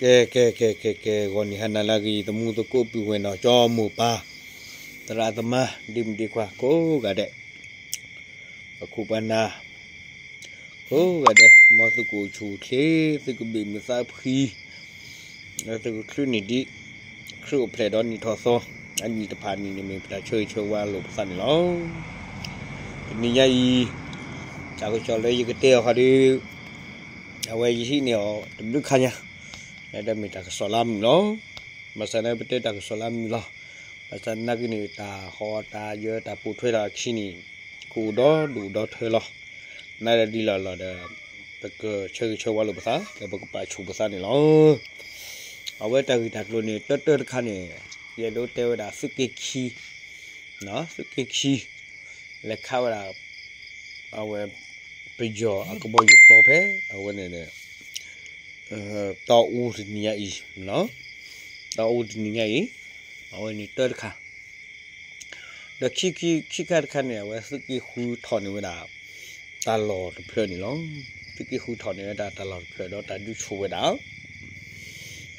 ကဲ ကဲ ကဲ ကဲ ကဲ ဂီၤနံၤဟါနၤလၢအဂ့ၤ သမူသကိးပုၢ်ဝဲၢ်နီၢ်ကၠီမိၢ်ပၢ် သရၣ်သမါ ဒ့မုၣ်ဒ့ခွါ ကိးဂၤဒဲး ပခိၣ်ပနၢ် ကိးဂၤဒဲး မ်သုကအိၣ်ဆူၣ်အိၣ်ချ့ သုကဘ့ၣ်မုာ်သးဖှံ လၢသုကချုးန့ၢ်ဒံး ခရံာ်အိၣ်ဖျဲၣ်ဒီးနံၣ်ထီၣ်သီ အနံၣ်တဖၣ်အနံၣ်န့ၣ် မ့ၢ်ပတၢ်ဆၢဂ့ၤဆၢဝါလိာ်ပသးန့ၣ်လီၤ. တနံၤညါအံၤ တၢ်ကစီၣ်လၢယကတဲအီၤခီဒီး အဝဲယဟံးန့ၢ်အီၤတဘျုးခါညါ လၢတၢ်မ့ၢ်တၢ်ကစီၣ်လၢအမုာ်လီၤ. ဘၣ်ဆၣ်န့ၣ်ပတဲတၢ်ကစီၣ်လၢအမုာ်လီၤ. ဘၣ်ဆၣ်နာ်က့န့ၣ် တၢ်ဟီၣ်တၢ်ယၢၤတၢ်ပိာ်ထွဲလီၤအခံန့ၣ် ကအိၣ်ဒီဒူၣ်ဒီထၢလီၤ. နာ်ဒီးဒ်လီၢ်လီၢ်ဒီး ပကဆၢဂ့ၤဆၢဝါလိာ်ပသး ဒီးပကပာ်ဆူၣ်ပသးန့ၣ်လီၤ. အဝဲတၢ်ဂ့ၢ်တၢ်ကျိၤန့ၣ် တၢတၢတခါန့ၣ် ယအဲၣ်ဒိးတဲဝဲဒၣ်သုးက့ခံ သုးက့ခံ လဲၤခးဝဲဒၣ် အဝဲ ပယီၤအကဘီယူၤပျီဖဲ အဝဲန့ၣ်န့ၣ် တီအူတနံၤညါအံၤ တီအူတနံၤညါအံၤ အဝဲန့ၣ်တၢတခါ ဒီးခံ ခံ ခံခါတခါန့ၣ် အဝဲသုးက့ဃုထီၣ်န့ၢ်ဝဲဒၣ် တၢ်လီၢ်တဖျၢၣ်န့ၣ်လီၤ. သုးက့ဃုထီၣ်န့ၢ်ဝဲဒၣ်တၢ်လီၢ်တဖျၢၣ်ဒီးတၢ်ဒုးဆူၣ်ဝဲဒၣ်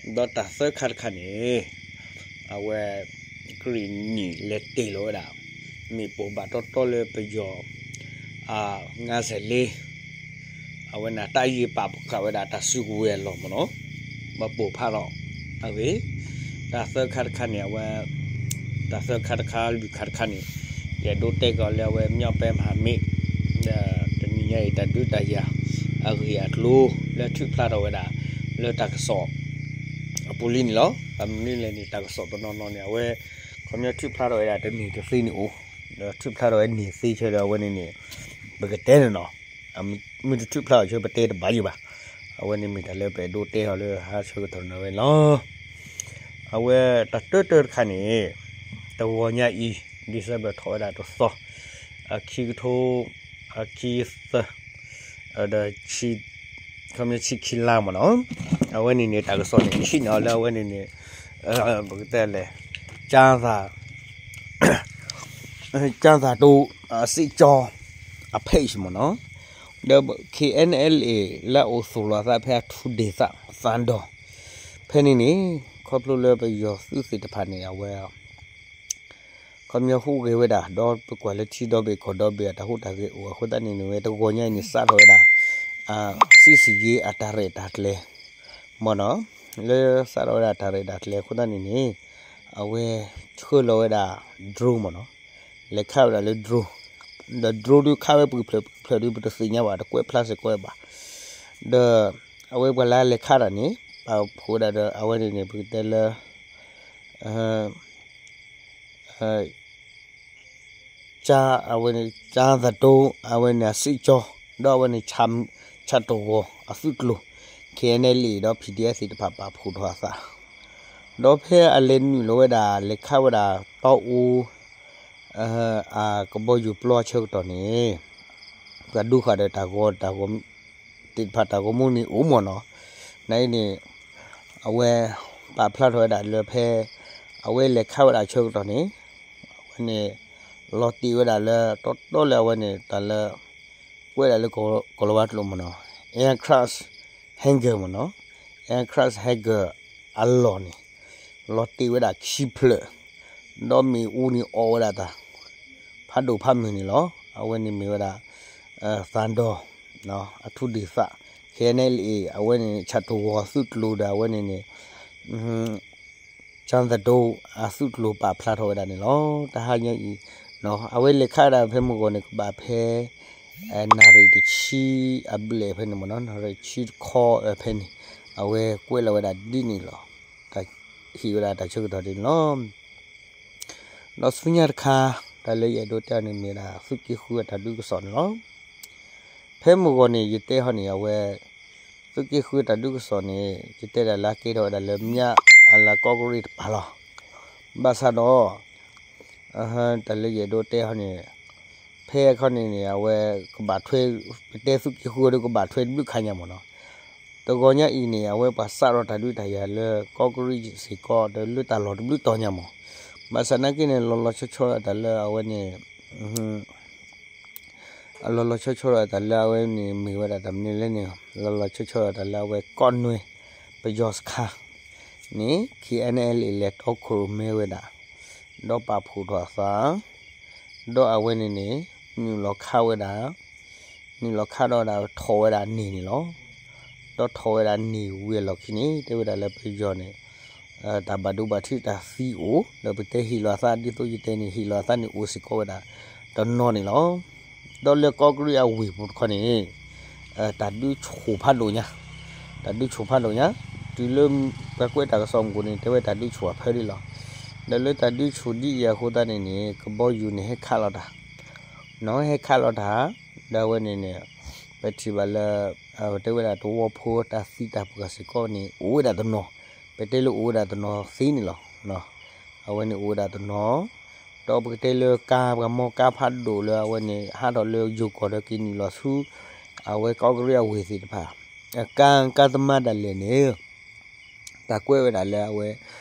ဒီးတၢ်သၢခါတခါန့ၣ် အဝဲ ကရံၣ်နံၣ်လဲၤတ့ၢ်လီၤဝဲဒၣ် မ့ၣ်ပိၢ်ဘၣ်တီတီလၢပယီၤ အ ငါးဆယ့်လေး အဝဲန့ၣ်တၢ်ယံာ်ပာ်ဖှိၣ်ဃာ်ဝဲဒၣ်တၢ်စုကဝဲၤအလီၢ်မ့ၢ်နီၤ ဘၣ်ပိာ်ဖးထီၣ် အဂ့ၢ် တၢ်သၢခါတခါန့ၣ် အဝဲ တၢ်သၢခါတခါလွံၢ်ခါတခါန့ၣ် ယအဲၣ်ဒိးတဲကီးလၢအဝဲ မြောက်ပိုင်းမဟာမိတ် ဒီးတနံၤညါအံၤ တၢ်ဒုးတၢ်ယၤ အဂ့ၢ်အကျိၤလၢထုးဖျါထီၣ်ဝဲဒၣ် လၢတၢ်ကစီၣ်အပူၤလံန့ၣ်လီၤ. ဘၣ်မနုၤလဲၣ်န့ၣ် တၢ်ကစီၣ်တနီၤနီၤန့ၣ် အဝဲ ခီပညီထုးဖျါထီၣ်ဝဲဒၣ်တန့ၢ်တသ့န့ၣ်အိၣ် ဒီးထုးဖျါထီၣ်ဝဲန့ၢ်သ့ဆၢဒီးအဝဲန့ၣ်န့ၣ် ပကတဲန့ၣ်နီၤ မ့ၢ်တထုးဖျါအီၤဆၢပတဲတဘၣ်ယံၤဘၣ်. အဝဲန့ၣ်မ့ၢ်တၢ်လၢပအဲၣ်ဒိးတဲအီၤလၢဟါဆၢကတီၢ်န့ၣ်ဝဲလီၤ. အဝဲတၢ်တၢတၢတခါန့ၣ် တဂီၤညါအံၤ December ထီၣ်ဝဲဒၣ်တသီ အခံကထိ အခံသၢ ဒီး ခီပညီဆံခံလါမ့ၢ်နီၤ အဝဲန့ၣ်န့ၣ် တၢ်ကစီၣ်န့ၣ် ယဟံးန့ၢ်အီၤလၢအဝဲန့ၣ်န့ၣ် ပကတဲလဲၣ် ကၠါသၣ် ကၠါသၣ်တိ အစံၣ်ကၠီ အ page မ့ၢ်နီၤ ဒီး KNLA လၢအအိၣ်သူၣ်လီၤအသးဖဲအထူဒေသ သံတောင် ဖဲန့ၣ်န့ၣ် ခီဖျိလၢပယီၤသုးသ့ၣ်တဖၣ်န့ၣ် အဝဲ ခီပညီဟူးဂဲၤဝဲဒၣ် ဒီးပကွၢ်လၢထံဒီဘ့ၣ်ကီၢ်ဒီဘ့ၣ်အတၢ်ဟူးတၢ်ဂဲၤအိၣ်အဃိသတးန့ၣ်န့ၣ် ဝဲတဂီၤညါအံၤန့ၣ် စးထီၣ်ဝဲဒၣ် စစ်ဆင်ရေး အတၢ်ရဲၣ်တၢ်ကျဲၤ မ့ၢ်နီၤ လၢစးထီၣ်ဝဲဒၣ်တၢ်ရဲၣ်တၢ်ကျဲၤအဃိသတးန့ၣ်န့ၣ် အဝဲဆှၢလီၤဝဲဒၣ် drone မ့ၢ်နီၤ လဲၤခးဝဲဒၣ်လၢ drone ဒီး drone ဒုးခးဝဲပှဲၤဖျၢၣ်ပှဲၤဖျၢၣ်ဒုး ပတသ့ၣ်ညါဘၣ် တကွဲးဖျါစ့ၢ်ကီးဘၣ် ဒီး အဝဲပှၤလၢလဲၤခးတၢ်န့ၣ် ပာ်ဖှိၣ်ဝဲဒၣ်ဒီး အဝဲန့ၣ်န့ၣ် ပကတဲလၢ ကၠါ အဝဲန့ၣ် ကၠါသတိ အဝဲန့ၣ်အစံၣ်ကၠီ ဒီးအဝဲန့ၣ် ဆၣ်တဝီၤအသုးကျိၤ KNLA ဒီး PDF သ့ၣ်တဖၣ်ပာ်ဖှိၣ်ထီၣ်အသး ဒီးဖဲအလဲၤနုာ်လီၤဝဲဒၣ် လဲၤခးဝဲဒၣ်တီအူ အကဘီယူၤပျီအဆၢကတီၢ်န့ၣ် ပှၤဒိဃာ်ဒီးတၢ်ဂီၤ တၢ်ဂီၤ သ့ၣ်တဖၣ်တၢ်ဂီၤမူန့ၣ်အိၣ်မ့ၢ်နီၤ နာ်အံၤန့ၣ် အဝဲ ပာ်ဖျါထီၣ်ဝဲဒၣ်လၢဖဲ အဝဲလဲၤခးဝဲဒၣ်အဆၢကတီၢ်န့ၣ် အဝဲန့ၣ် လီၤတံၢ်ဝဲဒၣ်လၢ တီတီလၢအဝဲန့ၣ် တၢ်လၢ ကွဲးဒၣ်လၢကီၢ်လီၤဝါကျိာ်မ့ၢ်နီၤ aircraft hangar မ့ၢ်နီၤ aircraft hangar အလီၢ်န့ၣ် လီၤတံၢ်ဝဲဒၣ်ခံဖျၢၣ် ဒီးမ့ၣ်အူန့ၣ်အီၣ်ဝဲဒၣ်တၢ် ဖးဒိၣ်ဖးမုၢ်န့ၣ်လီၤ. အဝဲန့ၣ်မ့ၢ်ဝဲဒၣ် သံတောင် အထူဒေသ KNLA အဝဲန့ၣ် ဆၣ်တဝီၤသုးကျိၤဒီး အဝဲန့ၣ်န့ၣ် ကၠါသတိ အသုးကျိၤပာ်ဖျါထီၣ်ဝဲဒၣ်န့ၣ်လီၤ. တဟါညါအံၤ အဝဲလဲၤခးဒၣ်ဖဲမုၢ်ဂီၤန့ၣ် ကဘၣ်ဖဲ နၣ်ရံၣ်တဆံအဘျဲၣ်ဖဲန့ၣ်မ့ၢ်နီၤ နၣ်ရံၣ်တဆံတခီဖဲန့ၣ် အဝဲကွဲးလီၤဝဲဒၣ်ဒ်န့ၣ်လီၤ. တၢ်ဟ့ၣ်ဝဲဒၣ်တၢ်ဆၢကတီၢ်ဒ်န့ၣ်လီၤ. ဒီးဆူညါတခါ တၢ်လၢယအဲၣ်ဒိးတဲအီၤန့ၣ်မ့ၢ်ဒၣ် သုးက့ဃုအတၢ်ဒုးကစီၣ်န့ၣ်လီၤ. ဖဲမုၢ်ဂီၤန့ၣ် ယတဲဟီန့ၣ် အဝဲ သုးက့ဃုတၢ်ဒုးကစီၣ်န့ၣ် ယတဲဒၣ်လၢအကဲထီၣ်ဝဲဒၣ်လၢ မြစ်ကြီးနား ကီးကရံၣ်တပၤလီၤ. ဘၣ်ဆၣ်ဒီး တၢ်လၢယအဲၣ်ဒိးတဲဟီန့ၣ် ဖဲခီန့ၣ်န့ၣ် အဝဲကဘၣ်ထွဲ ပတဲသုးက့ဃုဒီးကဘၣ်ထွဲတဘျုးခါညါမ့ၢ်နီၤ. တဂီၤညါအံၤန့ၣ် အဝဲပှၤစးထီၣ်တၢ်ဒုးတၢ်ယၤလၢကီးကရံၣ်စ့ၢ်ကီးဒီးလၢတၢ်လီၢ်တဘျုးတီၤညါမ့ၢ်. ဘၣ်ဆၣ်နာ်က့န့ၣ် လီၤလီၤဆီဆီတၢ်လၢအဝဲန့ၣ် အလီၤလီၤဆီဆီဒီးတၢ်လၢအဝဲန့ၣ် မ့ၢ်ဝဲဒၣ်တၢ်မနုၤလဲၣ်န့ၣ် လီၤလီၤဆီဆီဒီးတၢ်လၢအဝဲကီးနွဲၣ် ပယီၤစခါန့ၣ် K N L A လဲၤတီခိၣ်ရိၣ်မဲဝဲဒၣ်, ဒီးပာ်ဖှိၣ်ထီၣ်အသး, ဒီးအဝဲန့ၣ်န့ၣ် နုာ်လီၤခးဝဲဒၣ်, နုာ်လီၤခးဒီးဒၣ်ထီၣ်ဝဲဒၣ်န့ၢ်န့ၣ်လီၤ. ဒီးထီၣ်ဝဲဒၣ်န့ၢ်ဝံၤအလီၢ်ခံန့ၣ် တဲဝဲဒၣ်လၢပယီၤန့ၣ် တၢ်ဘၣ်ဒိဘၣ်ထံးတၢ်သံအိၣ် ဒီးပတဲဟ့ၣ်လီၤအသးဒ်သိးယတဲန့ၣ် ဟ့ၣ်လီၤအသးန့ၣ်အိၣ်စ့ၢ်ကီးဝဲဒၣ်တနီၤန့ၣ်လီၤ. ဒီးလၢကီၢ်ကရံၣ်အဝ့ၢ်ပူၤတခီန့ၣ် တၢ်ဒုးဆူၣ်ဖးဒိၣ်ညါ, တၢ်ဒုးဆူၣ်ဖးဒိၣ်ညါ, တုၤလၢပှၤကွဲးတၢ်ကစီၣ်မူးန့ၣ် တဲဝဲတၢ်ဒုးဆူၣ်အဖၢဒ်လီၤ. ဒီးလၢတၢ်ဒုးဆူၣ်ဒ်အံၤအဃိသတးန့ၣ်န့ၣ် ကဘီယူၤန့ၣ်ဟဲခးလီၤတၢ်, နီၢ်ဟဲခးလီၤတၢ်, ဒီးအဝဲန့ၣ်န့ၣ် ပထံၣ်ဘၣ်လၢ တဲဝဲဒၣ်သဝီဖိတၢ်သံတၢ်ပှၢ်စ့ၢ်ကီးန့ၣ် အိၣ်ဝဲဒၣ်တနီၤ, ပတဲလၢအိၣ်ဝဲဒၣ်တနီၤသ့န့ၣ်လီၤ. အဝဲန့ၣ်အိၣ်ဝဲဒၣ်တနီၤ, ဒီးပကတဲလၢကါပှၤမီကါဖးဒိၣ်လၢအဝဲန့ၣ် ဟးထီၣ်လၢယိၤကီၢ်ဒီးက့ၤနုာ်လီၤဆူ အဝဲကီၢ်ကရံၣ်အဝ့ၢ်သ့ၣ်တဖၣ်, ကါကါသမါဒၣ်လဲာ်န့ၣ် တၢ်ကွဲးဝဲဒၣ်လၢအဝဲ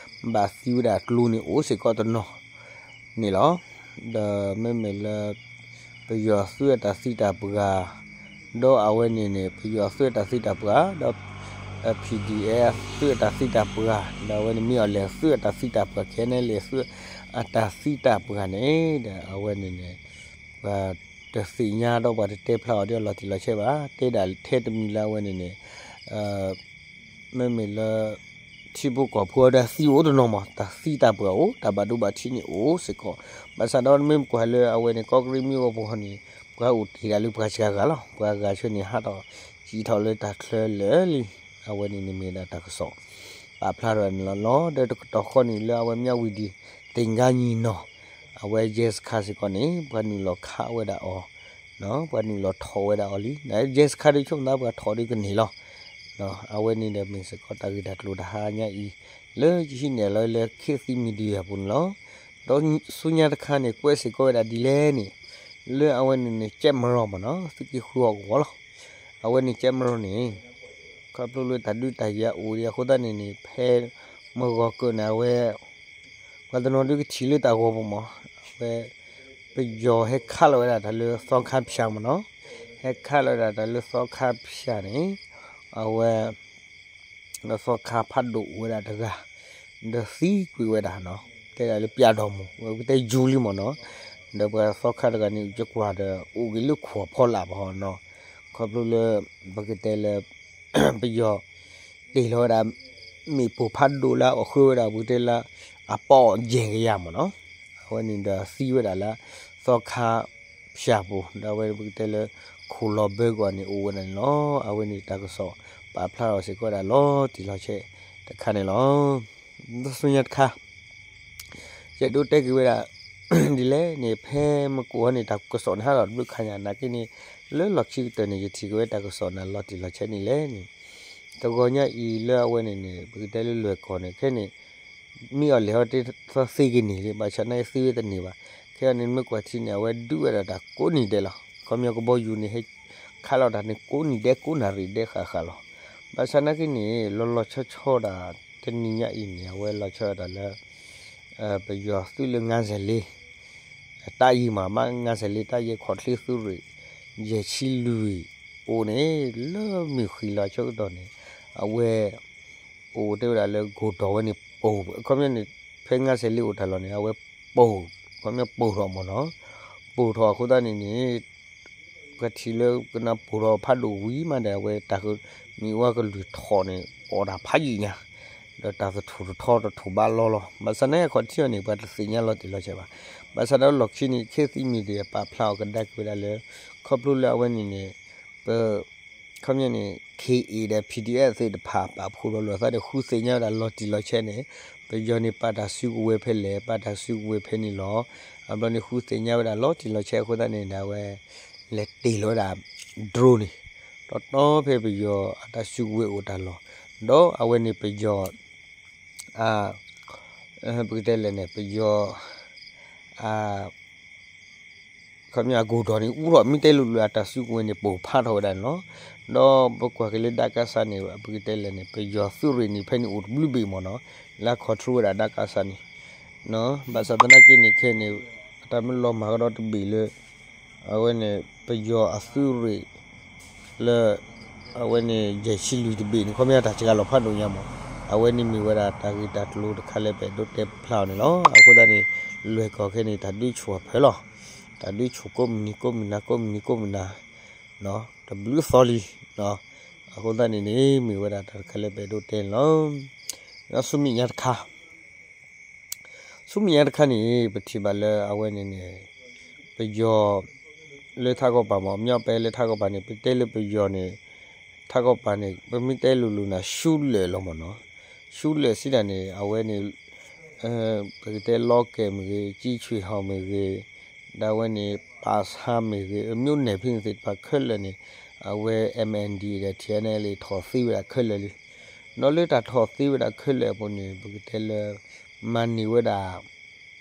ဘၣ်သံဝဲဒၣ်ကျိန့ၣ်အိၣ်စ့ၢ်ကီးတနီၤန့ၣ်လီၤ. ဒီးမ့မ့ၢ်လၢ ပယီၤသုးအတၢ်သံတၢ်ပှၢ်, ဒီးအဝဲန့ၣ်န့ၣ် ပယီၤသုးအတၢ်သံတၢ်ပှၢ်, ဒီး P D F သုးအတၢ်သံတၢ်ပှၢ်, ဒီးအဝဲန့ၣ်မ့ၢ်အီၤလဲၣ်သုးအတၢ်သံတၢ်ပှၢ် K N L A သုးအတၢ်သံတၢ်ပှၢ်န့ၣ် ဒီးအဝဲန့ၣ်န့ၣ် ပှၤတသ့ၣ်ညါဒီးပှၤတတဲဖျါအီၤဒီးလီၤတံၢ်လီၤဆဲးဘၣ်, တဲဒၣ်ထဲတမံၤလၢအဝဲန့ၣ်န့ၣ် မ့မ့ၢ်လၢ ထံဖိကီၢ်ဖိအဒၣ်သံအိၣ်တနီၤမး, တၢ်သံတၢ်ပှၢ်အိၣ်, တၢ်ဘၣ်ဒိဘၣ်ထံးန့ၣ်အိၣ်စ့ၢ်ကီး, ဘၣ်ဆၣ်ဒီးမ့ၢ်ကွၢ်လၢအဝဲန့ၣ် ကီၢ်ကရံၣ်မ့ၢ်ဝီပူၤဃီန့ၣ် ပှၤအိၣ်တ့ၢ်ဒၣ်လၢပှၤစှၤဂၤလီၤ, ပှၤဂၤဆၢန့ၣ် ဟးထီၣ်စံးထီၣ်လၢတၢ်ချၢလၢာ်လံ, အဝဲန့ၣ်န့ၣ်မ့ၢ်ဒၣ်တၢ်ကစီၣ် ပာ်ဖျါထီၣ်န့ၣ်လီၤ. ဒီးတကတီၢ်ဃီန့ၣ်လၢအဝဲမၠးဝံၤဒံး သ့ၣ်ငါနံၣ်နီၤ, အဝဲယဲစခါစ့ၢ်ကီးန့ၣ် ပှၤနုာ်လီၤခးဝဲဒၣ်အီၤ ပှၤနုာ်လီၤထီၣ်ဝဲဒၣ်အီၤလံ, ယဲစခါဒ်ဆိကမိၣ်သးပှၤထီၣ်ဒ်ကန့ၢ်လီၤ. အဝဲန့ၣ်ဒီးမ့ၢ်စ့ၢ်ကီးတၢ်ဂ့ၢ်တၢ်ကျိၤတဟါညါအံၤ လၢယဟံးန့ၢ်လီၤလၢ ခေတ်သစ် Media ပူၤန့ၣ်လီၤ. ဒီးဆူညါတခါန့ၣ် ကွဲးစ့ၢ်ကီးဝဲဒၣ်ဒ်လဲၣ်န့ၣ် လၢအဝဲန့ၣ်န့ၣ် ကဲမရီမ့ၢ်နီၤ သုးက့ဃုအဂီၢ်လီၤ. အဝဲန့ၣ်ကဲမရီန့ၣ် ခီဖျိလၢတၢ်ဒုးတၢ်ယၤအိၣ်ဒံးအဃိသတးန့ၣ်န့ၣ် ဖဲမုၢ်ဂီၤကၢၢ်န့ၣ် အဝဲ ပှၤတနီၤဒုးကထံၣ်လၢတၢ်ဂီၤပူၤမး, အဝဲ ပယီၤဟဲခးလီၤဝဲဒၣ်တၢ်လၢသီခါဖၠၣ်မ့ၢ်နီၤ, ဟဲခးလီၤဝဲဒၣ်တၢ်လၢသီခါဖၠၣ်န့ၣ် အဝဲ လၢသီခါဖးဒိၣ်အိၣ်ဝဲဒၣ်တဂၤ ဒီးသံကွံာ်ဝဲဒၣ်နီၤ, တဲဒၣ်လၢပျၢ်ဒီမူၣ် ဝဲပကတဲယူၤလံမ့ၢ်နီၤ, ဒီးပှၤသီခါတဂၤန့ၣ် ယကွၢ်ဒီး အိၣ်က့ၤလၢခိၣ်အဖီလာ်ဘၣ်နီၤ, ခီဖျိလၢ ပကတဲလၢ ပယီၤ တ့ၢ်လီၤဝဲဒၣ် မ့ၣ်ပိၢ်ဖးဒိၣ်လၢအဃၢဝဲဒၣ် ပကတဲလၢ အပီၣ်ယဲၢ်ကယၤမ့ၢ်နီၤ, အဝဲန့ၣ်ဒီးသံဝဲဒၣ်လၢ သီခါဖၠၣ်ပူၤ ဒီးအဝဲပကတဲလၢ ခိၣ်လီၤဘၢကွၢ်န့ၣ်အိၣ်ဝဲဒၣ်န့ၣ်လီၤ. အဝဲန့ၣ်တၢ်ကစီၣ် ပာ်ဖျါထီၣ်စ့ၢ်ကီးဝဲဒၣ်လီၤတံၢ်လီၤဆဲးတခါန့ၣ်လီၤ. ဒီးဆူညါတခါ ယအဲၣ်ဒိးတဲက့ၤဝဲဒၣ် ဒ်လဲၣ်န့ၣ် ဖဲမုၢ်ကိၣ်ဟီန့ၣ် တၢ်ကစီၣ်န့ၣ် ဟးထီၣ်တဘျုးခါညါ နာ်က့န့ၣ် လၢလီၢ်ခံကတၢၢ်န့ၣ် ယထံၣ်က့ၤဝဲတၢ်ကစီၣ်န့ၣ် လီၤတံၢ်လီၤဆဲးဒ်လဲၣ်န့ၣ် တဂီၤညါအံၤလၢအဝဲန့ၣ်န့ၣ် ပကတဲလၢလွဲၢ်ကီၢ်န့ၣ် ခဲန့ၣ် မ့ၢ်အီၤလဲၣ်ဟီတသ့က့ၤန့ၣ်လံ ဘၣ်ဆၣ်နာ်က့သ့ဝဲတန့ၢ်ဘၣ်. ခဲအံၤန့ၣ် မ့ၢ်ကွၢ်ထံန့ၣ် အဝဲဒုးဝဲဒၣ်တၢ်ကိးနံၤဒဲးလီၤ. ခီပညီကဘီယူၤန့ၣ် ဟဲခးလီၤတၢ်န့ၣ် ကိးနံၤဒဲးကိးနၣ်ရံၣ်ဒဲးဃၣ်ဃၣ်လီၤ. ဘၣ်ဆၣ်နာ်က့န့ၣ် လီၤလီၤဆီဆီဒၣ် တနံၤညါအံၤန့ၣ် အဝဲလီၤဆီဒၣ်တၢ်လၢ ပယီၤသုးလၢ ငါးဆယ့်လေး တၢ်ယံၤမး မး ငါးဆယ့်လေး တၢ်ယဲၢ်ခီၣ်ချ့သုးရ့ၣ် ယဲၢ်ဆံလွံၢ် အိၣ်န့ၣ် လၢမုၢ်ဃံလီၤအဆၢကတီၢ်န့ၣ် အဝဲ အိၣ်တဲဝဲဒၣ်လၢ ကိၢ်တီၢ်ဝဲန့ၣ်ပိၢ် ခီပညီန့ၣ် ဖဲ ငါးဆယ့်လေး အိၣ်တၢ်လီၢ်န့ၣ် အဝဲပိၢ် ခီပညီပိၢ်ထီၣ်မ့ၢ်နီၤ ပိၢ်ထီၣ်အဃိသတးန့ၣ်န့ၣ် ပှၤထံၣ်လၢကနၢ်ပိၢ်ထီၣ်ဖးဒိၣ်ဝံၤမးဒီး အဝဲတၢ်မ့ၢ်ဝဲကလုၢ်ထီၣ်န့ၣ် အီၣ်တၢ်ဖးယံာ်ညါ ဒီးတၢ်သထူၣ်တထီတထူၣ်ဘးလီလီၤ. ဘၣ်ဆၣ်နာ်က့အခီၣ်ထံးအီၤန့ၣ် ပှၤတသ့ၣ်ညါလီၤတံၢ်လီၤဆဲးဘၣ်. ဘၣ်ဆၣ်ဒီးလီၢ်ခံန့ၣ် ခေတ်သစ် Media ပာ်ဖျါအီၤကဒါက့ၤဝဲဒၣ်လၢ ခီဖျိလၢအဝဲန့ၣ်န့ၣ် ပ ခီပညီန့ၣ် K A ဒီး P D F သ့ၣ်တဖၣ် ပာ်ဖှိၣ်ဒီးလိာ်သးဒီးဃုသ့ၣ်ညါဝဲဒၣ်လီၤတံၢ်လီၤဆဲးန့ၣ် ပယီၤန့ၣ် ပာ်တၢ်စုကဝဲၤဖဲလဲၣ် ပာ်တၢ်စုကဝဲၤဖဲန့ၣ်လီၤ. အဘျီန့ၣ်ဃုသ့ၣ်ညါဝဲဒၣ်လီၤတံၢ်လီၤဆဲးအဃိသတးန့ၣ်ဒီး အဝဲ လဲၤတ့ၢ်လီၤဝဲဒၣ် drone န့ၣ် တီတီဖဲပယီၤအတၢ်စုကဝဲၤအိၣ်တၢ်လီၢ် ဒီးအဝဲန့ၣ်ပယီၤ ပကတဲလဲၣ်န့ၣ် ပယီၤ ခီပညီအကိၢ်ဒီးန့ၣ် အူထီၣ်မ့ၢ်တဲလိၤလိၤအတၢ်စုကဝဲၤန့ၣ် ပိၢ်ဖးထီၣ်ဝဲဒၣ်န့ၣ်လီၤ. ဒီးပကွၢ်က့ၤလၢဒၣ်ကါစၢ်န့ၣ် ပကတဲလဲၣ်န့ၣ် ပယီၤသုးရ့ၣ်န့ၣ် ဖဲန့ၣ်အိၣ်တဘျုးဘ့ၣ်မ့ၢ်နီၤ လၢ control ဝဲဒၣ်ဒၣ်ကါစၢ်န့ၣ် ဘၣ်ဆၣ်သနာ်က့န့ၣ် ခဲန့ၣ် အတၢ်မ့ၢ်လီၤမၢ်ကဒီးတဘ့ၣ်လၢ အဝဲန့ၣ် ပယီၤအသုးရ့ၣ် လၢ အဝဲန့ၣ် ယဲၢ်ဆံလွံၢ်တဘ့ၣ်န့ၣ် ခီပညီတၢ်စှၤလီၤဖးဒိၣ်ညါမး, အဝဲန့ၣ်မ့ၢ်ဝဲဒၣ်တၢ်ဂ့ၢ်တၢ်ကျိၤတခါလၢပအဲၣ်ဒိးတဲဖျါအီၤန့ၣ်လီၤ. အဃိသတးန့ၣ် လွဲၢ်ကီၢ်ခဲအံၤန့ၣ် တၢ်ဒုးဆူၣ်အဖၢလီၤ, တၢ်ဒုးဆူၣ်ကိးမုၢ်နံၤကိးမုၢ်နၤ ကိးမုၢ်နံၤကိးမုၢ်နၤ တဘျုးသီလံ. အဃိသတးန့ၣ်န့ၣ် မ့ၢ်ဝဲဒၣ်တၢ်တခါလၢပအဲၣ်ဒိးတဲန့ၣ်လီၤ. ဒီးဆူမဲာ်ညါတခါ ဆူမဲာ်ညါတခါန့ၣ် ပထံၣ်ဘၣ်လၢအဝဲန့ၣ်န့ၣ် ပယီၤလၢထးကီၢ်ပၤမး မညီပဲလၢထးကီၢ်ပၤန့ၣ် ပတဲလၢပယီၤန့ၣ် ထးကီၢ်ပၤန့ၣ် ပမ့ၢ်တဲလိၤလိၤန့ၣ် ရှူလၢာ်လီၤမးနီၤ, ရှူလၢာ်စံးဒၣ်န့ၣ် အဝဲန့ၣ် ပကတဲလီကဲမ့ၢ်ဂ့ၤ ကံဆွ့ၣ်ဟီၣ်မ့ၢ်ဂ့ၤ ဒီးအဝဲန့ၣ် ပာ်ဆါမ့ၢ်ဂ့ၤ အမျိုးနယ်ဖဲန့ၣ်သ့ၣ်တဖၣ်ခဲလၢာ်န့ၣ် အဝဲ MNDAA ဒီး TNLA ထီၣ်သ့ဝဲဒၣ်ခဲလၢာ်လံ. ဒီးလၢတၢ်ထီၣ်သ့ဝဲဒၣ်ခဲလၢာ်အပူၤန့ၣ် ပကတဲလၢ မၤန့ၢ်ဝဲဒၣ်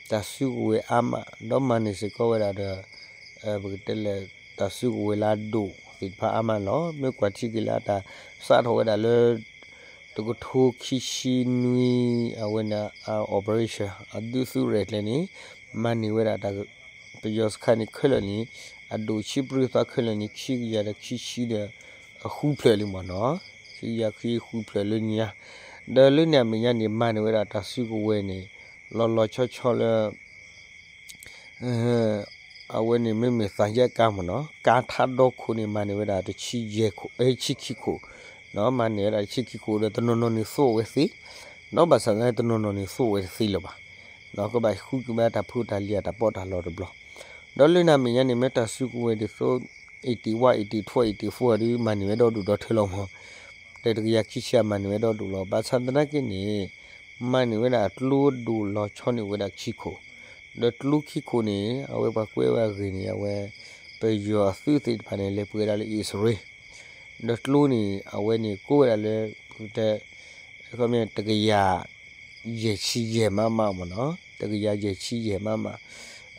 တၢ်စုကဝဲၤအါမး ဒီးမၤန့ၢ်စ့ၢ်ကီးဝဲဒၣ်ဒီး ပကတဲလၢ တၢ်စုကဝဲၤလၢအဒိၣ်သ့ၣ်တဖၣ်အါမးန့ၣ်လီၤ. မ့ၢ်ကွၢ်ထံက့ၤလၢအတၢ်စးထီၣ်ဝဲဒၣ်လၢ တကထိခံဆံနွံ အဝဲန့ၣ် operation အဒုးသုးရဲၣ်ကျဲၤန့ၣ် မၤန့ၢ်ဝဲဒၣ်တၢ် ပယီၤစခါန့ၣ်ခဲလၢာ်န့ၣ် အဒိၣ်ဆံပြံသီခဲလၢာ်န့ၣ် ခံကယၤဒီးခံဆံဒီး ဃုဖျၢၣ်လံမးနီၤ, ခံကယၤခံဃုဖျၢၣ်လၢညါ, ဒီးလၢန့ၣ်အမဲာ်ညါန့ၣ် မၤန့ၢ်ဝဲဒၣ်တၢ်စုကဝဲၤန့ၣ် လီၤလီၤဆီဆီလၢ အဝဲန့ၣ်မ့မ့ၢ်သးယဲၢ်ကါမးနီၤ, ကါထါဒီခိၣ်န့ၣ် မၤန့ၢ်ဝဲဒၣ်တဆံယဲၢ်ခိၣ် ဆံခံခိၣ်, မၤန့ၢ်ဝဲဒၣ်တဆံခံခိၣ်ဒီးတနီၤနီၤန့ၣ်သိၣ်ဝဲသ့, ဒီးဘၣ်ဆၣ်သနာ်က့တနီၤနီၤန့ၣ်သိၣ်ဝဲတသ့လၢၤဘၣ်, ကဘၣ်ဃုက့ၤဝဲတၢ်ဖိတၢ်လံၤအတၢ်ပီးတၢ်လီတဘျီ, ဒီးလၢန့ၣ်အမဲာ်ညါန့ၣ် မ့ၢ်တၢ်စုကဝဲၤဒ်သိး eighty one, eighty two, eighty four ဒုး မၤန့ၢ်ဝဲဒီဒူၣ်ဒီထၢလီၤမး, ဒီးတကယၤခံဆံမၤန့ၢ်ဝဲဒီဒူၣ်လီၤ. ဘၣ်ဆၣ်သနာ်က့န့ၣ် မၤန့ၢ်ဝဲဒၣ်အကျိဒိၣ်လီၤဆီန့ၢ်ဝဲဒၣ်ခံခိၣ်, ဒီးကျိခံခိၣ်န့ၣ် အဝဲပှၤကွဲးဝဲအဂ့ၢ်န့ၣ် အဝဲ ပယီၤအသုးသ့ၣ်တဖၣ်န့ၣ် လဲၤပှ့ၤဒၣ်လၢအံၣ်စရ့လး, ဒီးကျိန့ၣ် အဝဲန့ၣ်ကိးဝဲဒၣ်လၢ ပကတဲ ခီပညီ တကယၤယဲၢ်ဆံယဲၢ်မးမးမးနီၤ, တကယၤယဲၢ်ဆံယဲၢ်မးမး,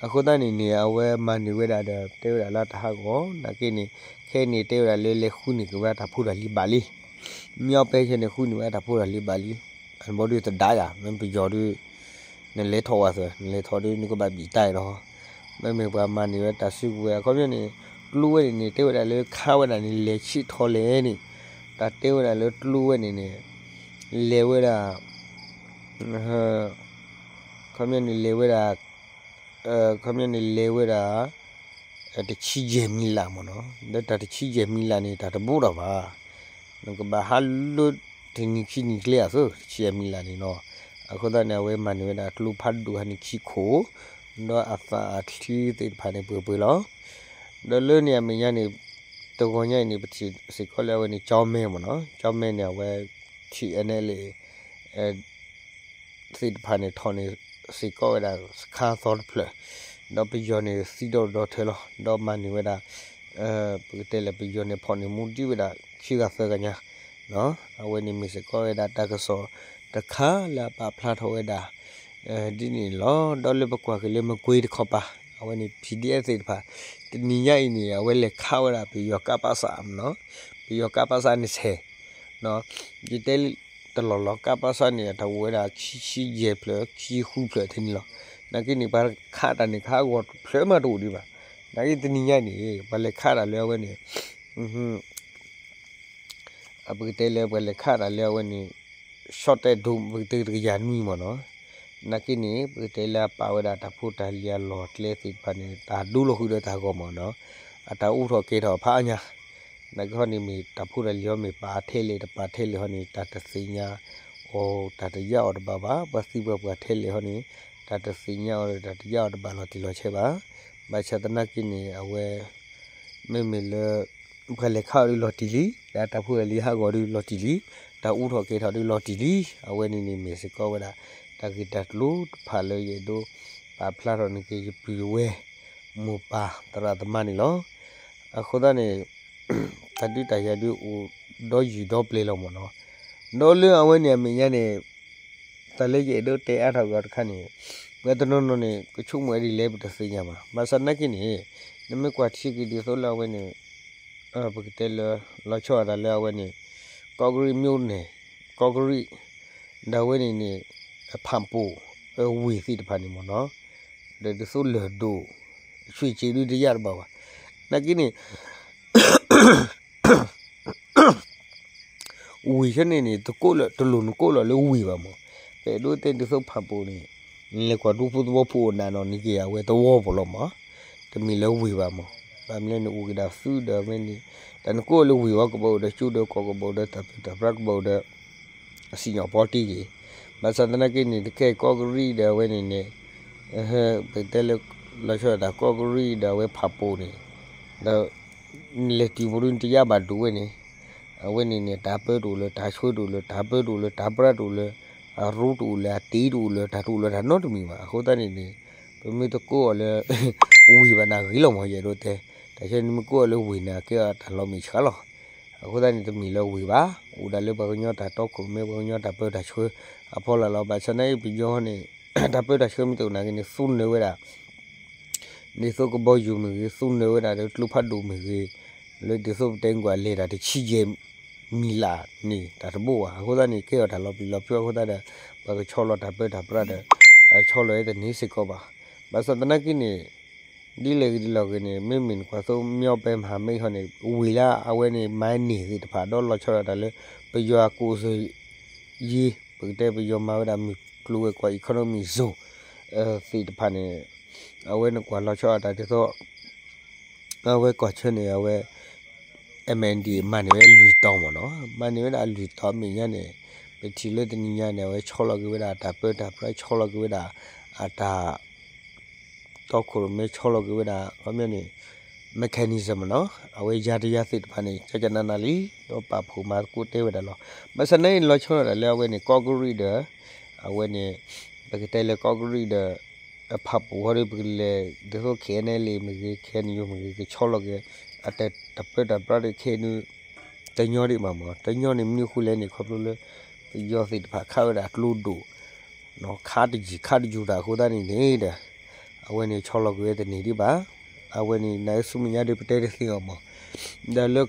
အဃိသတးန့ၣ်န့ၣ် အဝဲမၤန့ၢ်ဝဲဒၣ်ဒီး တဲဝဲဒၣ်လၢတဟးဂီၤ နာ်က့န့ၣ် ခဲအံၤန့ၣ် တဲဝဲဒၣ်လၢလဲၤဃုန့ၢ်က့ၤဝဲဒၣ်တၢ်ဖိတၢ်လံၤဘၣ်လံ, မညီပဲခဲန့ၣ် ဃုန့ၢ်ဝဲဒၣ်တၢ်ဖိတၢ်လံၤဘၣ်လံ, အဘီဒုးသဒါယၤ မ့ၢ်ပယီၤဒုး နလဲၤထီၣ်ဝဲသၢ နလဲၤထီၣ်ဒုး နကဘၣ်ဘံၣ်တၢ်အံၤလီၤ, မ့မ့ၢ်ပှၤမၤန့ၢ်ဝဲတၢ်စုကဝဲၤ အခီပညီန့ၣ် ကျိဝဲန့ၣ်န့ၣ် တဲဝဲဒၣ်လၢခးဝဲဒၣ်န့ၣ် လဲၤဆံးထီၣ်လဲၣ်န့ၣ်, တၢ်တဲဝဲဒၣ်လၢကျိဝဲန့ၣ်န့ၣ် လဲၤဝဲဒၣ် ခီပညီန့ၣ်လဲၤဝဲဒၣ် ခီပညီန့ၣ်လဲၤဝဲဒၣ် တဆံယဲၢ်မံလးမးနီၤ, ဒီးတၢ်တဆံယဲၢ်မံလးန့ၣ် တၢ်တဘူးဒီးဘၣ်, နကဘၣ်ဟးလၢတနံၤခံနံၤကျဲအသိး တဆံယဲၢ်မံလးန့ၣ်နီၤ, အဃိသတးန့ၣ် အဝဲမၤန့ၢ်ဝဲဒၣ်ကျိဖးဒိၣ်ဟဲန့ၣ်ခံခိၣ်, ဒီးအသးအချံသ့ၣ်တဖၣ်န့ၣ်ပှဲၤပှဲၤလီၤ, ဒီးလၢန့ၣ်အမဲာ်ညါန့ၣ် တဂီၤညါအံၤန့ၣ် ပထံၣ်စ့ၢ်ကီးလၢအဝဲန့ၣ် ကၠီမဲမးနီၤ, ကၠီမဲန့ၣ် အဝဲ ထံၣ်အဲနဲလ့ၣ် သ့ၣ်တဖၣ်န့ၣ် ထီၣ်န့ၢ်စ့ၢ်ကီးဝဲဒၣ်စခါသီတဖျၢၣ်, ဒီးပယီၤန့ၣ်သံဒီဒီထၢလီၤ, ဒီးမၤန့ၢ်ဝဲဒၣ် ပကတဲလၢပယီၤန့ၣ် ဖီၣ်န့ၢ်မူဒံးဝဲဒၣ်ခံဂၤသၢဂၤညါ, အဝဲန့ၣ်မ့ၢ်စ့ၢ်ကီးဝဲဒၣ်တၢ်ကစီၣ်တခါလၢအပာ်ဖျါထီၣ်ဝဲဒၣ် ဒ်န့ၣ်လီၤ. ဒီးလၢပကွၢ်က့ၤလၢမကွ့တခီပၤ အဝဲန့ၣ် ပီၣ်ဒံၣ်အဲၣ်သ့ၣ်တဖၣ် တနံၤညါအံၤန့ၣ် အဝဲလဲၤခးဝဲဒၣ်ပယီၤကးပးစးမးနီၤ, ပယီၤကးပးစးန့ၣ်ဆဲး ယတဲတလီၢ်လီၤ ကးပးစးန့ၣ် အတၢ်အိၣ်ဝဲဒၣ်ခံဆံယဲၢ်ဖျၢၣ် ခံဆံဃုဖျၢၣ်ထဲန့ၣ်လီၤ. နာ်က့န့ၣ် ပှၤခးတၢ်န့ၣ်ခးဂီၤတဖျၢၣ်မးတအိၣ်ဒံးဘၣ်. နာ်က့တနံၤညါန့ၣ် ပှၤလဲၤခးတၢ်လၢအဝဲန့ၣ် ပကတဲလၢပှၤလဲၤခးတၢ်လၢအဝဲန့ၣ် ရှီၣ်တဲၣ်ဒိၣ် ပကတဲတကယၤနွံမးနီၤ. နာ်က့န့ၣ် ပကတဲလၢအပာ်ဝဲဒၣ်တၢ်ဖိတၢ်လံၤအလီၢ်အကျဲသ့ၣ်တဖၣ်န့ၣ် တၢ်ဒိလီၤဃုာ်ဒီးတၢ်ဂီၤမးနီၤ. အတၢ်အူထီၣ်ကဲၤထီၣ်ဖးအါညါ နာ်က့ဟီန့ၣ်မ့ၢ်တၢ်ဖိတၢ်လံၤအီၤမ့ၢ်ပာ်ထဲလဲၣ်တပာ်ထဲလဲၣ်ဟီန့ၣ် တၢ်တသ့ၣ်ညါအီၤ တၢ်တယါအီၤတဘၣ်ဘၣ်. ပှၤသံပှၤပှၢ်ထဲလဲၣ်ဟီန့ၣ် တၢ်တသ့ၣ်ညါအီၤဒီးတၢ်တယါအီၤတဘၣ်လီၤတံၢ်လီၤဆဲးဘၣ်. ဘၣ်ဆၣ်သနာ်က့န့ၣ် အဝဲ မ့မ့ၢ်လၢ ပှၤလဲၤခးအီၤဒုးလီၤတံၢ်လံ, ဒီးတၢ်ဖိတၢ်လံၤဟးဂီၤဒုးလီၤတံၢ်လံ, တၢ်အူထီၣ်ကဲၤထီၣ်ဒုးလီၤတံၢ်လံ. အဝဲန့ၣ်န့ၣ်မ့ၢ်စ့ၢ်ကီးဝဲဒၣ် တၢ်ဂ့ၢ်တၢ်ကျိၤတဖၣ်လၢယအဲၣ်ဒိးပာ်ဖျါထီၣ်န့ၢ်က့ၤ ယပုၢ်ယဝဲၢ် မိၢ်ပၢ်သရၣ်သမါန့ၣ်လီၤ. အဃိသတးန့ၣ် တၢ်ဒုးတၢ်ယၤဒုးအိၣ်ဒီးယံာ်ဒီးပျဲၤလီၤမးနီၤ. ဒီးလၢအဝဲန့ၣ်အမဲာ်ညါန့ၣ် တၢ်လၢယအဲၣ်ဒိးတဲအါထီၣ်က့ၤအီၤတခါန့ၣ် ပှၤတနီၤနီၤန့ၣ် ကဆိကမိၣ်ဝဲဒ်လဲၣ်ပတသ့ၣ်ညါဘၣ်. ဘၣ်ဆၣ်သနာ်က့န့ၣ် နမ့ၢ်ကွၢ်ထံက့ၤဒ်သိးလၢအဝဲန့ၣ် ပကတဲလၢ လီၤဆီဒၣ်တၢ်လၢအဝဲန့ၣ် ကီၢ်ကရံၣ် မြို့နယ် ကီၢ်ကရံၣ် ဒီးအဝဲန့ၣ်န့ၣ် ဖၣ်ပူၤ ဝ့ၢ်သ့ၣ်တဖၣ်န့ၣ်မးနီၤ ဒီးဒ်သိးလၢၢ်ဒိၣ် ဆံးစ့ဒုးတယါတဘၣ်ဘၣ်. နာ်က့န့ၣ် ဝ့ၢ်ဆၢန့ၣ်န့ၣ် တကိးလၢ တလိၣ်နကိးလီၤလၢဝ့ၢ်ဘၣ်မး. ပအဲၣ်ဒိးတဲဒ်သိးဖးပိာ်န့ၣ် လဲၤကွၢ်ဒူဖိသဝီဖိအိၣ်နၤနီၤ နက့ၤအဝဲသဝီပူၤလီၤမး. တမ့ၢ်လၢဝ့ၢ်ဘၣ်မး. ဘၣ်မနုၤလဲၣ်န့ၣ် အိၣ်က့ၤဒၣ်သုဒီးဝဲန့ၣ် တၢ်နကိးလၢဝ့ၢ်ဝီကဘၢၣ်ဒီး ကၠိဒီးကီၢ်ကဘၢၣ်ဒီး တၢ်ပၢတၢ်ပြးကဘၢၣ်ဒီး အစံၣ်ညီၣ်ပီတံၢ်က့ၤ. ဘၣ်ဆၣ်သနာ်က့န့ၣ် တကဲကီၢ်ကရံၣ်ဒီးအဝဲန့ၣ်န့ၣ် ပကတဲလၢ လီၤဆီဒၣ်တၢ်ကီၢ်ကရံၣ်ဒီးအဝဲဖးပိာ်န့ၣ် ဒီး လဲၤတုၤပူၤဒုတယါဘၣ်ဒိၣ်ဝဲန့ၣ် အဝဲန့ၣ်န့ၣ် တၢ်ပၢတအိၣ်လၢ တၢ်ဆှၢတအိၣ်လၢ တၢ်ပၢတအိၣ်လၢ တၢ်ပြးတအိၣ်လၢ အရူတအိၣ်လၢ အတ့တအိၣ်လၢ တၢ်တအိၣ်လၢတၢ်နီတမံၤဘၣ်. အဃိသတးန့ၣ်န့ၣ် ပမ့ၢ်တကိးအီၤလၢ ဝ့ၢ်ဘၣ်န့ၣ်ဂ့ၤလီၤမး ယအဲၣ်ဒိးတဲ. တၢ်ဆၢန့ၣ်မ့ၢ်ကိးအီၤလၢဝ့ၢ်န့ၣ် ကဲအီၤတၢ်လီၤမ့ၢ်ဆှးလီၤ. အဃိသတးန့ၣ် တမ့ၢ်လၢဝ့ၢ်ဘၣ်, အိၣ်ဒၣ်လၢပှၤကညီတၢ်တီခိၣ်ရိၣ်မဲ ပှၤကညီတၢ်ပၢတၢ်ဆှၢအဖီလာ်လီၤ. ဘၣ်ဆၣ်သနာ်က့ ပယီၤန့ၣ် တၢ်ပၢတၢ်ဆှၢမ့ၢ်တအိၣ်နာ်က့န့ၣ် သူနၢၤဝဲဒၣ် ဒ်သိးကဘီယူၤမ့ၢ်ဂ့ၤ, သူနၢၤဝဲဒၣ်ဒီးကျိဖးဒိၣ်မ့ၢ်ဂ့ၤ, လၢဒ်သိးပတဲကွၢ်လဲၤတၢ်တဆံယဲၢ် မံၤလၢ်န့ၣ် တၢ်တဘိဘၣ်. အဃိသတးန့ၣ် ကဲအီၤတၢ်လီၤပျံၤလီၤဖုးအဃိသတးဒီး ပှၤကဆီလီၤတၢ်ပၢတၢ်ပြးဒီး ဆီလီၤဝဲတန့ၢ်စ့ၢ်ကီးဘၣ်. ဘၣ်ဆၣ်သနာ်က့န့ၣ် ဒ်လဲၣ်ဂ့ၤဒ်လဲၣ်ဂ့ၤန့ၣ် မ့မ့ၢ်နကွၢ်သိး မြောက်ပိုင်းမဟာမိတ် ဟီန့ၣ် ဝ့ၢ်လၢအဝဲန့ၣ် မၤန့ၢ်သ့ၣ်တဖၣ် ဒီးလီၤဆီဒၣ်တၢ်လၢ ပယီၤအ ကိုယ်စားလှယ် ပကတဲပယီၤမၤဝဲဒၣ်မုၢ်ကျိၤဝဲၤကွာ် economic zone သ့ၣ်တဖၣ်န့ၣ် အဝဲနကွၢ်လီၤဆီဒၣ်တၢ်ဒ်သိး အဝဲကီၢ်ဆၢန့ၣ် အဝဲ MNDAA မၤန့ၢ်ဝဲလွံၢ်တီၤမ့ၢ်နီၤ, မၤန့ၢ်ဝဲဒၣ်လွံၢ်တီၤအမဲာ်ညါန့ၣ် ပထံၣ်လၢတနံၤညါန့ၣ် အဝဲဆီလီၤက့ၤဝဲဒၣ်တၢ်ပၢတၢ်ပြး ဆီလီၤက့ၤဝဲဒၣ် အတၢ် တီခိၣ်ရိၣ်မဲ ဆီလီၤက့ၤဝဲဒၣ် ခီပညီန့ၣ် mechanism မ့ၢ်နီၤ, အဝဲယါတယါသ့ၣ်တဖၣ်န့ၣ် ကကနးနးလံ ဒီးပာ်ဖှိၣ်မၤသကိးတဲဝဲဒၣ်လီၤ. ဘၣ်ဆၣ်သနာ်က့န့ၣ် လီၤဆီဒၣ်တၢ်လၢအဝဲန့ၣ် ကီၢ်ကရံၣ်ဒီး အဝဲန့ၣ် ပကတဲလၢကီၢ်ကရံၣ်ဒီး အဖးပူၤဃီဒီး ပကလဲၤဒ်သိး KNLA မ့ၢ်ဂ့ၤ KNU မ့ၢ်ဂ့ၤ ကဆီလီၤက့ၤ အတၢ်ပၢတၢ်ပြးဒီး ခဲအံၤန့ၣ် တညီဒံးဘၣ်မ့ၢ် တညီန့ၣ်မနုၤအဃိလဲၣ်န့ၣ် ခီဖျိလၢ ပယီၤသ့ၣ်တဖၣ်ခးဝဲဒၣ်ကျိဒိၣ် ခးတယံာ်ခးတယုၢ်တၢ်အဃိသတးန့ၣ်န့ၣ်ဒီး အဝဲန့ၣ်ဆီလီၤက့ၤဝဲတန့ၢ်ဒံးဘၣ်. အဝဲန့ၣ် နဆူမဲာ်ညါဒီးပတဲတသ့အီၤမ့ၢ် ဒီးလၢ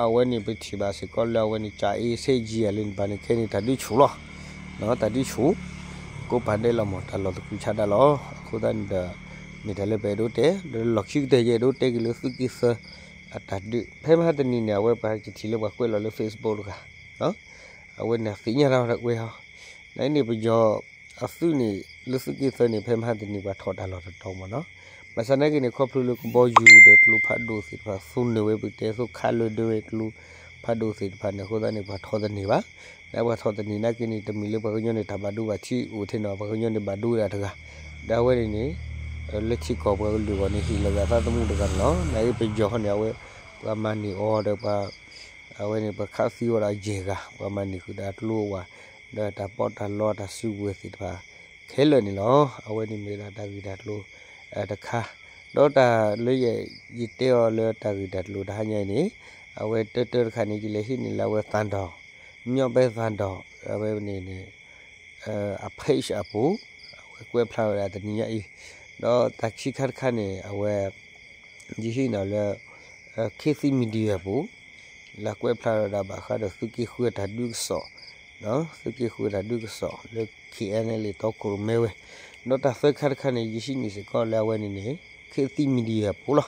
အဝဲန့ၣ်ပထံၣ်ဘၣ်စ့ၢ်ကီးလၢအဝဲန့ၣ် ကၠၤအ့စ့ယံၤအလၢန့ၣ်ဘၣ်န့ၣ် ခဲအံၤန့ၣ် တၢ်ဒုးဆူၣ်လီၤ. တၢ်ဒုးဆူၣ် ကိးပၤဒဲးလီၤမ့ၢ် တၢ်လီၢ်တကူးဆါဒၣ်လီၤ. အဃိသတးန့ၣ်ဒီး မ့ၢ်တၢ်လၢပအဲၣ်ဒိးတဲ ဒီးလီၢ်ခံကတၢၢ်ယအဲၣ်ဒိးတဲက့ၤလၢသုးက့သၢ အတၢ်ဒုး ဖဲမဟါတနံၤန့ၣ် အဝဲပှၤကထံၣ်လၢပှၤကွဲးလီၤလၢ Facebook တဂၤ အဝဲန့ၣ်သ့ၣ်ညါတၢ်ဝဲဟီ နန့ၣ်ပယီၤအသုးန့ၣ် လၢသုးက့သၢန့ၣ် ဖဲမဟါတနံၤပှၤထီၣ်တၢ်လီၢ်တတီၤမ့ၢ်နီၤ. ဘၣ်ဆၣ်သနာ်က့န့ၣ် ခီဖျိလၢကဘီယူၤဒီးကျိဖးဒိၣ်သ့ၣ်တဖၣ် သူနၢၤဝဲပကတဲသိးခးလၢဒၢဝဲကျိဖးဒိၣ်သ့ၣ်တဖၣ်န့ၣ် အဃိသတးန့ၣ် ပှၤထီၣ်တန့ၢ်ဘၣ်. လၢပှၤထီၣ်တန့ၢ်နာ်က့န့ၣ် တမ့ၢ်လၢပှၤကညီန့ၣ် တၢ်ဘၣ်ဒိဘၣ်ထံးအိၣ်ထဲန့ၣ် ပှၤကညီန့ၣ်ဘၣ်ဒိဝဲဒၣ်တဂၤ ဒီးအဝဲန့ၣ်န့ၣ် လၢထံကီၢ်ပှၤကလုာ်အဂီၢ်န့ၣ် ဟ့ၣ်လီၤဂာ်သးသမူတဂၤန့ၣ်လီၤ. နာ်က့ပယီၤဃီန့ၣ် အဝဲ ပှၤမၤန့ၢ်အီၤဒီးပှၤ အဝဲန့ၣ် ပှၤခးသံအီၤဒီးယဲၢ်ဂၤ ပှၤမၤန့ၢ်ဃုာ်ဒီးအကျိအဝၤ ဒီးတၢ်ပီးတၢ်လီတၢ်စုကဝဲၤသ့ၣ်တဖၣ် ခဲလၢာ်န့ၣ်လီၤ. အဝဲန့ၣ်မ့ၢ်ဝဲဒၣ်တၢ်ဂ့ၢ်တၢ်ကျိၤတခါ ဒီးတၢ်လၢယ ယတဲအီၤလၢတၢ်ဂ့ၢ်တၢ်ကျိၤတဟါညါအံၤန့ၣ် အဝဲတၢတၢတခါန့ၣ် ယလဲၤဟံးန့ၢ်လၢအဝဲသၣ်ဒီၣ် မညီပဲသၣ်ဒီၣ် အဝဲန့ၣ်န့ၣ် အ page အပူၤ အဝဲကွဲးဖျါဝဲဒၣ်တနံၤညါအံၤ ဒီးတၢ်ခံခါတခါန့ၣ် အဝဲ ယဟံးန့ၢ်လၢ ခေတ်သစ် Media အပူၤ လၢကွဲးဖျါဝဲဒၣ်ဘၣ်ဃးဒီးသုးက့ဃုအတၢ်ဒုးကစီၣ် သုးက့ဃုအတၢ်ဒုးကစီၣ်လၢ KNLA တီခိၣ်ရိၣ်မဲဝဲ ဒီးတၢ်သၢခါတခါန့ၣ် ယဟံးန့ၢ်စ့ၢ်ကီးလၢအဝဲန့ၣ်န့ၣ် ခေတ်သစ် Media အပူၤ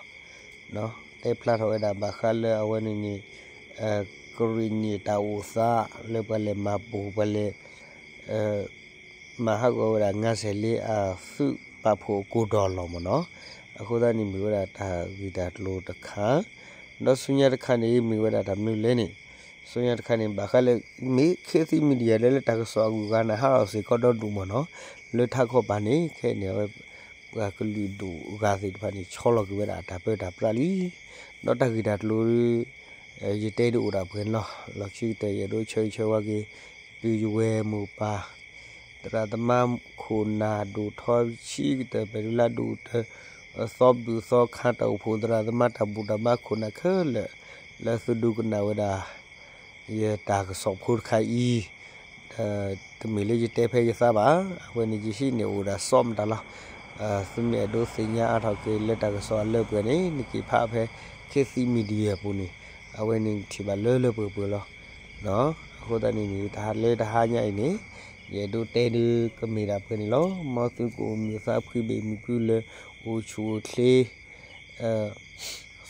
လီၤ. တဲဖျါထီၣ်ဝဲဒၣ်ဘၣ်ဃးလၢအဝဲန့ၣ်န့ၣ် ကရံၣ်နံၣ်တၢ်အိၣ်သး လၢပှၤလဲၤမၤပိာ် ပှၤလဲၤ မၤဟးဂီၤဝဲဒၣ် ငါးဆယ့်လေး အသုးပာ်ဖှိၣ်အကိၢ်ဒီးလီၤမ့ၢ်နီၤ. အဃိသတးန့ၣ်မ့ၢ်ဝဲဒၣ်တၢ်ဂ့ၢ်တၢ်ကျိၤတခါ, ဒီးဆူညါတခါန့ၣ် မ့ၢ်ဝဲဒၣ်တၢ်မနုၤလဲၣ်န့ၣ်, ဆူညါတခါန့ၣ် ဘၣ်ဃးလၢ မ့ၢ် ခေတ်သစ် Media လၢ လၢတၢ်ကစီၣ်အဂုၤအဂၤန့ၣ် ဟးထီၣ်စ့ၢ်ကီးဒီဒူၣ်မ့ၢ်နီၤ, လၢထးခီပၤန့ၣ် ခဲအံၤန့ၣ် အဝဲ ပှၤကလုာ်ဒူၣ်အဂၤသ့ၣ်တဖၣ်န့ၣ် ဆီလီၤက့ၤဝဲဒၣ်တၢ်ပၢတၢ်ပြးလံ. ဒီးတၢ်ဂ့ၢ်တၢ်ကျိၤ ယတဲဒ်အိၣ်ဒၣ်ပှဲၤန့ၣ်လီၤ. လီၢ်ခံကတၢၢ် ယအဲၣ်ဒိးဆၢဂ့ၤဆၢဝါက့ၤ ပုၢ်ယဝဲၢ်မိၢ်ပၢ် သရၣ်သမါခိၣ်နၢ်ဒိၣ်ထီဆံးကတၢၢ် ပဲၤဒုလၢဒိၣ်ကတၢၢ် သီဘူၣ်သီခါ တၢ်အိၣ်ဖှိၣ်သရၣ်သမါ တၢ်ဘူၣ်တၢ်ဘါခိၣ်နၢ်ခဲလၢာ် လၢသုဒိကနၣ်ဝဲဒၣ် ယတၢ်ကစီၣ်ဖိတခါအံၤ, ဒီးတမ့ၢ်လၢယတဲဖဲယသးဘၣ်, အဝဲန့ၣ်ယဟံးန့ၢ်အိၣ်ဒၣ်စီမတၤလီၤ. သုမ့ၢ်အဲၣ်ဒိးသ့ၣ်ညါအါထီၣ်က့ၤလၢတၢ်ကစီၣ်အလၢပှဲၤန့ၣ် နက့ၤဖးဖဲ ခေတ်သစ် Media ပူၤန့ၣ်, အဝဲန့ၣ်ထံၣ်ဘၣ်လၢလၢပှဲၤပှဲၤလီၤ. အဃိသတးန့ၣ်န့ၣ် တၢ်ဟးလၢတဟါညါအံၤန့ၣ် ယအဲၣ်ဒိးတဲဒုးကမ့ၢ်ဒၣ်ပှဲၤန့ၣ်လီၤ. မ်သုကအိၣ်မုာ်သးဖှံဘၣ်မုာ်ဖုလၢ အိၣ်ဆူၣ်အိၣ်ချ့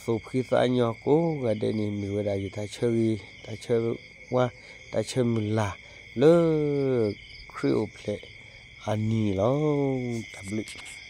သူၣ်ဖှံသးညီကိးဂၤဒဲးန့ၣ် မ့ၢ်ဝဲဒၣ်ယတၢ်ဆၢဂ့ၤ တၢ်ဆၢဝါ တၢ်ဆၢမုၢ်လၢ်လၢခရံာ်အိၣ်ဖျဲၣ်အနံၤန့ၣ်လီၤ. တၢ်ဘျုး